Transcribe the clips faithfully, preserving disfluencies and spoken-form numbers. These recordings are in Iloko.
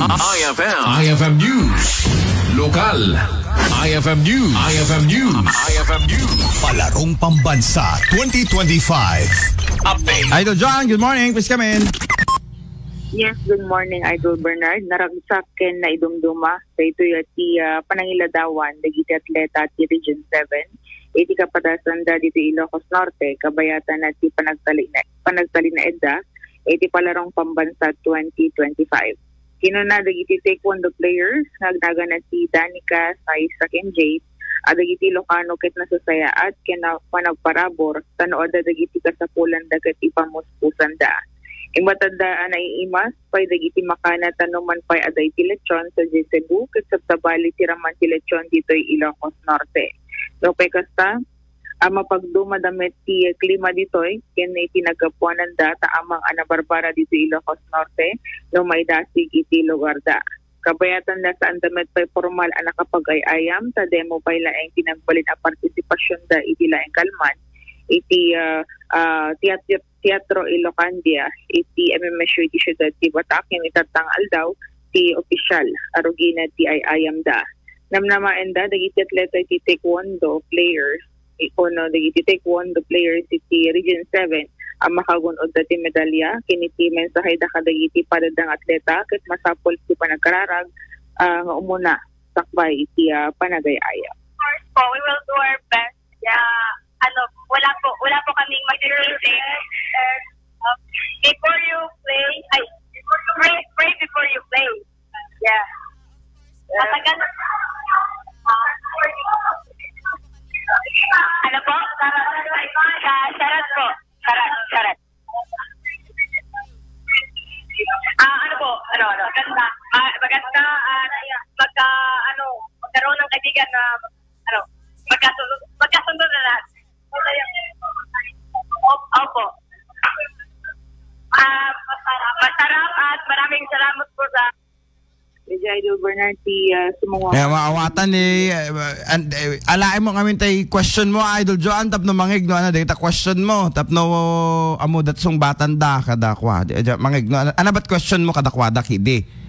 I F M. I F M News. Lokal. I F M News. I F M News. I F M News. Palarong Pambansa twenty twenty-five. Update. Idol John, good morning. Please come in. Yes, good morning, Idol Bernard. Naragsak ken naidumduma daytoy ti, ah, panangiladawan dagiti atleta ti Region seven iti kapadasanda ditoy Ilocos Norte, kabayatan ti panagtalina-, panagtalinaedda iti Palarong Pambansa twenty twenty-five. Kinuna dagiti taekwondo players nga agnagana ti Danica, Saisa, ken Jade, a dagiti Ilocano ket nasasayaat ken na-, managparabur, ta no adda dagiti kasapulanda ket ipamuspusanda. Imbatanda a naiimas pay dagiti makana ta no man pay adda iti lechon sadiay Cebu ket sabsabali ti raman ti lechon ditoy Ilocos Norte. No pay kasta, a mapagdumada met ti klima ditoy ken iti naggapuananda ta ammang a nabarbara ditoy Ilocos Norte no maidasig iti lugarda. Kabayatan la saanda met pay formal a nakapag-ay-ayam ta demo pay laeng ti nagbalin a partisipasionda iti laeng kalman iti, ah, ah, teatro, Teatro Ilocandia iti M M S U iti siudad ti Batac, ngem itatta nga aldaw ti opisyal a rugina ti ay-ayamda. Namnamaenda dagiti atleta iti taekwondo players, i-, ono dagiti taekwondo players iti Region seven a makagun-odda ti medalya. Ken iti mensaheda kadagiti padadang atleta ket masapul ti panagkararag, ah, nga umuna sakbay iti, ah, panagay-ayam. Of course po, we will do our best. Yeah, ano, wala po, wala po kaming mag-change. Before you play, ay, pray, pray before you play. Yeah. Matagal. Ano po? Sa, charot po. Charot, charot. Ah, ano po? Ano, ano? Maganda. Ah, maganda, ah, magka, ano, magkaroon ng kaibigan na, ano, magkasundo, magkasundo na lahat. Op-, opo. Ah, masarap at maraming salamat po sa Idol Bernard, ti, ah, sumungwat. Kaya maawatan eh, eh, an-, eh, alaem mo ngamin tay question mo, Idol Joan, tapno mangeg no, ano, dagita question mo, tapno, amo, dat sungbatanda kadakua. Di, di, mangeg no, ano, ano bat question mo kadakuada, kidi?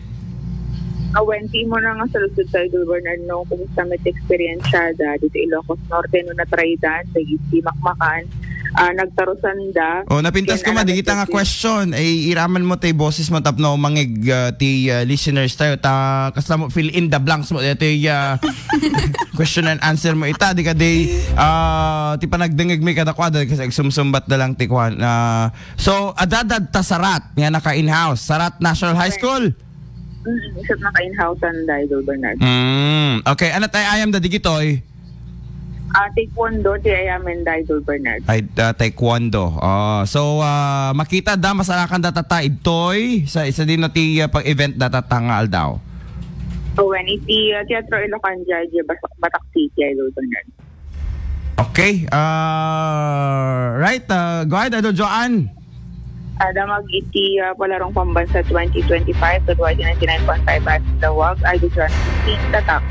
Awen, ti mo na nga saludsod ta, Idol Bernard, no, kumusta met experience da dito Ilocos Norte, no, natraydan, dagiti makmakan, ah, nagtarusanda. Oh, napintas ko, ken, madagita nga question. Ay, iraman mo tay boses mo tapno mangeg, ah, ti, ah, listeners tayo. Ta, kasla mo fill in the blanks mo. Ito yung, ah, question and answer mo ita. Di ka di, ah, ti panagdengeg mi kadakuada kasi agsumsumbat na lang ti kwan. Ah, so, adadad ta Sarat nga naka-in-house. Sarat National High School? Mm, isut naka-in-house-an da, Idol Bernard. Mm, okay. Ano tay ayam da, digitoy? Ah, taekwondo, ti ayamen da, Idol Bernard. Ay, ah, taekwondo. Ah, so, ah, makita da, masarakan da tata, idtoy, sa, sa dino ti, ah, pag-event da tata nga aldaw? So, when iti, ah, Teatro Ilocandia, di Batak, Batak City, Idol Bernard. Okay, ah, right, ah, go ahead, Idol Joan. Ah, damag iti, ah, Palarong Pambansa twenty twenty-five, ket Y T ninety-nine point five as the wag, Idol Joan, iti tatak.